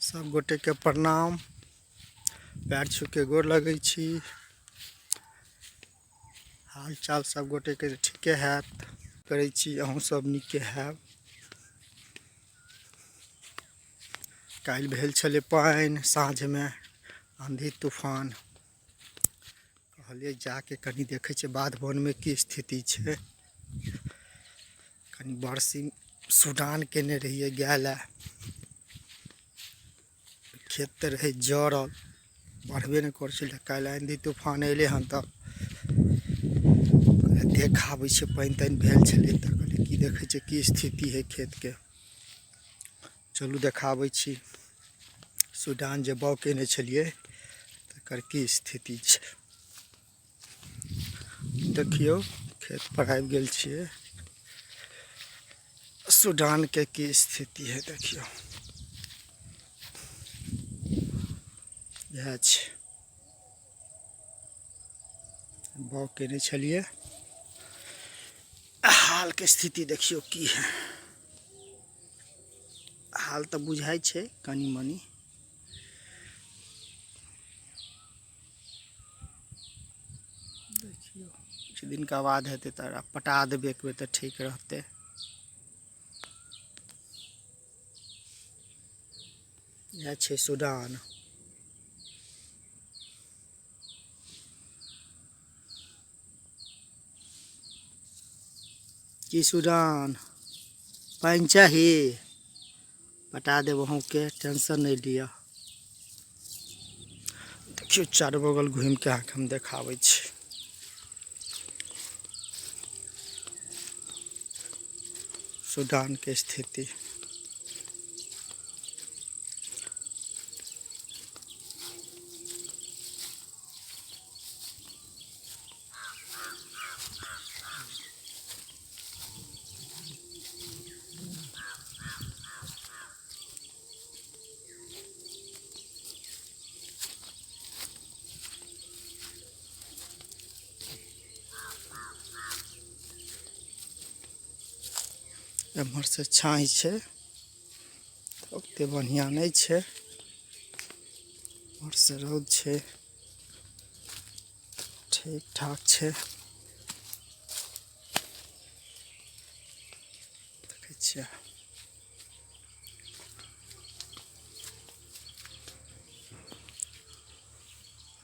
सब गोटे के प्रणाम, पैर छू के गोर लगै छी। हाल चाल सब गोटे के ठीके हैत, करै छी अहूँ सब नीके हैब। काल्हि भेल छलै पानि साँझमे, आँधी तूफान। कहलियै जाके कनि देखै छियै बाध बनमे की स्थिति छै। कनि बरसी सुडान केने रहियै गाय लए, खेत तऽ रहै जरल, बढ़बे नहि करै छलै। काल्हि आँधी तूफान अयलै हन तऽ देख आबै छियै, पानि तानि भेल छलै तऽ कहलियै की देखै छियै की स्थिति हइ खेतके। चलू देखाबै छी सुडान जे बाउग केने छलियै तकर की स्थिति छै। देखियौ खेत पर आबि गेल छियै, सुडान के की स्थिति है देखियौ। इएह छै बाउग केने छलियै, हाल के स्थिति देखियौ की है। हाल तऽ बुझाइ छै कनि मनि। देखियौ किछु दिनका बाद हेतै तऽ पटा देबै एक बेर तऽ ठीक रहतै। इएह छै सुडान। की सुडान पानि चाही? पटा देब अहूँके, टेंशन नहि लिअ। देखियौ चारू बगल घुमिके अहाँके हम देखाबै छी। सुडानके स्थिति। एम्हर से छाँही छै, ओते बढ़िआँ नहि छै। एम्हर से रौद छै, ठीक ठाक छै। देखै छियै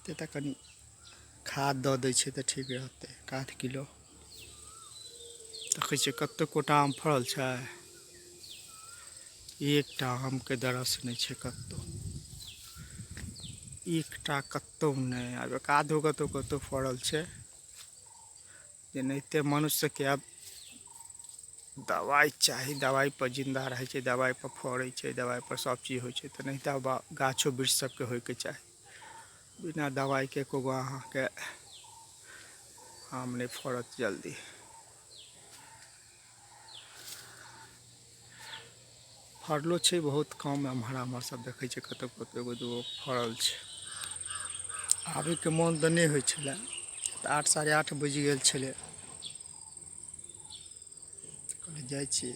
तऽ कनि खाद दऽ दै छै तऽ ठीक रहतै। एक आध किलो देखै छियै कतेक गोटा आम फड़ल छै, एकटा आमके दरस नहि छै कतहु, एकटा कतहु नहि। आब एक आधो कतहु कतहु फड़ल छै। जेनाहिते मनुष्यके आब दबाइ चाही, दबाइ पर जिन्दा रहै छै, दबाइ पर फड़ै छै, दबाइ पर सब चीज होइ छै, तेनाहिते आब गाछो वृक्ष सबके होइके चाही। बिना दबाइके एको गो अहाँके आम नहि फड़त जल्दी। फड़लो छै बहुत कम, एम्हर आम्हर सब देखै छियै कतौ कतौ एगो दूगो फड़ल छै। आबैके मोन तऽ नहि होइ छलै, तऽ 8 8:30 बजि गेल छलै। कहलियै जाइ छी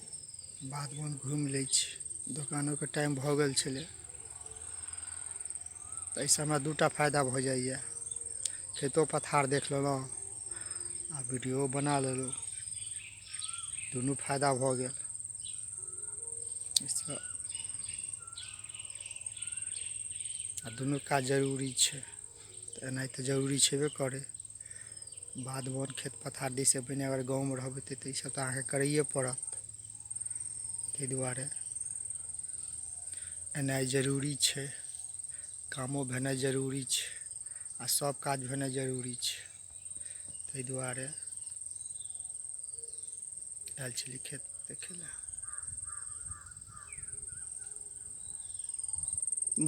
बाध वन घुमि लै छी, दोकानोके टाइम भऽ गेल छलै। तऽ एहिसँ हमरा दूटा फायदा भऽ जाइए, खेतो पथार देख लेलहुँ आ वीडियो बना लेलहुँ, दुनू फायदा भऽ गेल। एहिसँ आ दुनू काज जरूरी छै, तऽ एनाइ तऽ जरूरी छेबे करै। बाध वन खेत पथार दिस पहिने अगर गाँवमे रहबै तऽ ईसब तऽ अहाँके करैए पड़त, ताहि दुआरे एनाइ जरूरी छै। कामो भेनाइ जरूरी छै आ सब काज भेनाइ जरूरी छै, ताहि दुआरे आयल छलियै खेत देखै लए।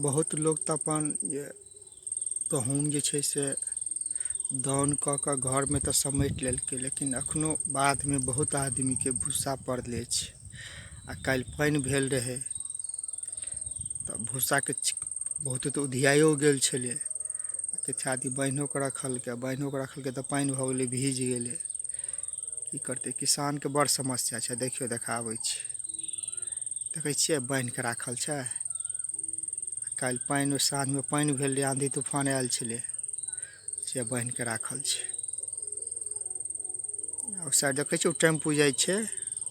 बहुत लोक तऽ अपन जे गहूँम जे छै से दाउन कऽ कऽ घरमे तऽ समेटि लेलकै, लेकिन एखनो बाधमे बहुत आदमीके भूसा पड़ले छै। आ काल्हि पानि भेल रहै तऽ भूसाके बहुते तऽ उधियाइयो गेल छलै। किछु आदमी बान्हिओ कऽ रखलकै, बान्हिओ कऽ रखलकै तऽ पानि भऽ गेलै, भीज गेलै। की करतै, किसानके बड़ समस्या छै। देखियौ देखाबै छी, देखै छियै बान्हि कऽ राखल छै, काल्हि पानि साँझमे पानि भेल रहै, आँधी तूफान आयल छलै, से बान्हिके राखल छै। ओ साइड देखै छियै, ओ टेम्पू जाइ छै,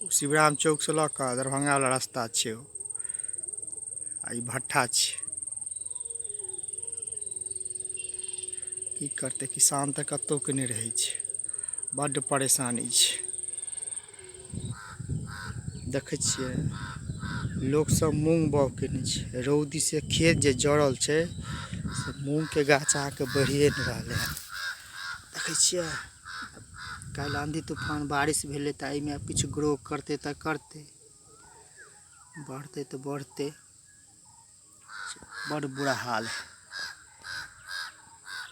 ओ शिवराम चौकसँ लऽ कऽ दरभंगा वाला रास्ता छै ओ। आ ई भट्ठा छै। की करतै किसान, तऽ कतहु के नहि रहै छै, बड्ड परेशानी छै। देखै छियै, लोक सब मूँग बाउग केने छै। रौदी से खेत जे जरल छै से मूँगके गाछ अहाँके बढ़िए नहि रहलै हन। देखै छियै, काल्हि आँधी तूफान बारिश भेलै तऽ एहिमे आब किछु ग्रो करतै तऽ करतै, बढ़तै तऽ बढ़तै। बड़ बुरा हाल है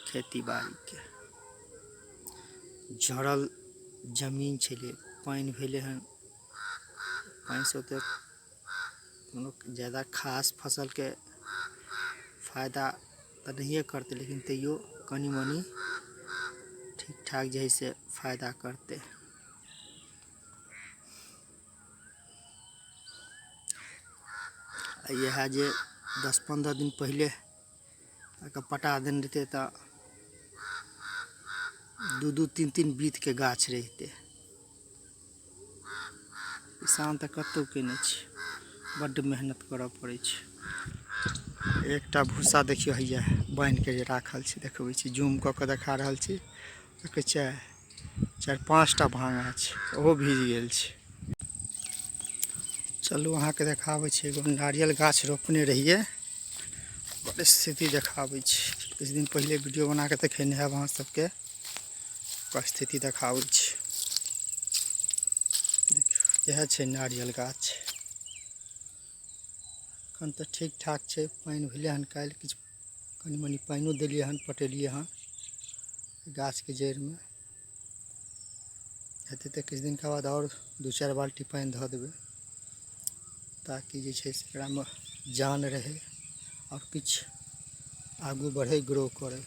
खेती बाड़ीके। झड़ल जमीन छलै, पानि भेलै हन, पानिसँ ओतेक कोनो जादा खास फसलके फायदा तऽ नहिए करतै, लेकिन तैयो कनि मनि ठीक ठाक जे हइ से फायदा करतै। आ इएह जे 10-15 दिन पहिले अहाँके पटा देने रहितै तऽ 2-2 3-3 बीतके गाछ रहितै। किसान तऽ कतहु के नहि छै, बड्ड मेहनत करऽ पड़ै छै। एकटा भूसा देखियौ, हैया बान्हिके जे राखल छै, देखबै छी, जूम कऽ कऽ देखा रहल छी। देखै छियै, 4-5 टा भाँगा छै, ओहो भीज गेल छै। चलू, अहाँके देखाबै छी, एगो नारियल गाछ रोपने रहियै, ओकर स्थिति देखाबै छी। किछु दिन पहिले वीडियो बना कऽ देखेने हैब अहाँ सबके। ओकर स्थिति देखाबै छी। देखियौ, इएह छै नारियल गाछ। एखन तऽ ठीक ठाक छै। पानि भेलै हन काल्हि किछु, कनि मनि पानिओ देलियै हन, पटेलियै हन गाछके जड़िमे। हेतै तऽ किछु दिनका बाद आओर 2-4 बाल्टी पानि धऽ देबै, ताकि जे छै से एकरामे जान रहै आओर किछु आगू बढ़ै, ग्रो करै।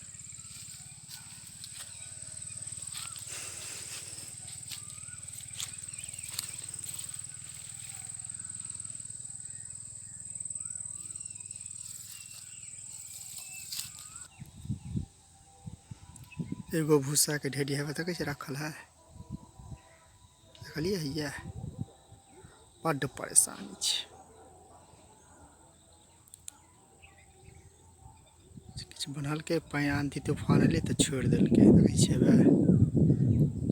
एगो भूसाके ढेरी हेबे देखै छै राखल है, देखलियै? हैया बड्ड परेशानी छै। किछु बनलकै, पानि आंधी तूफान एलै तऽ छोड़ि देलकै। देखै छियै, वएह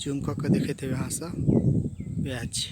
जूम कऽ कऽ देखैत हेबै अहाँ सब, वएह छै।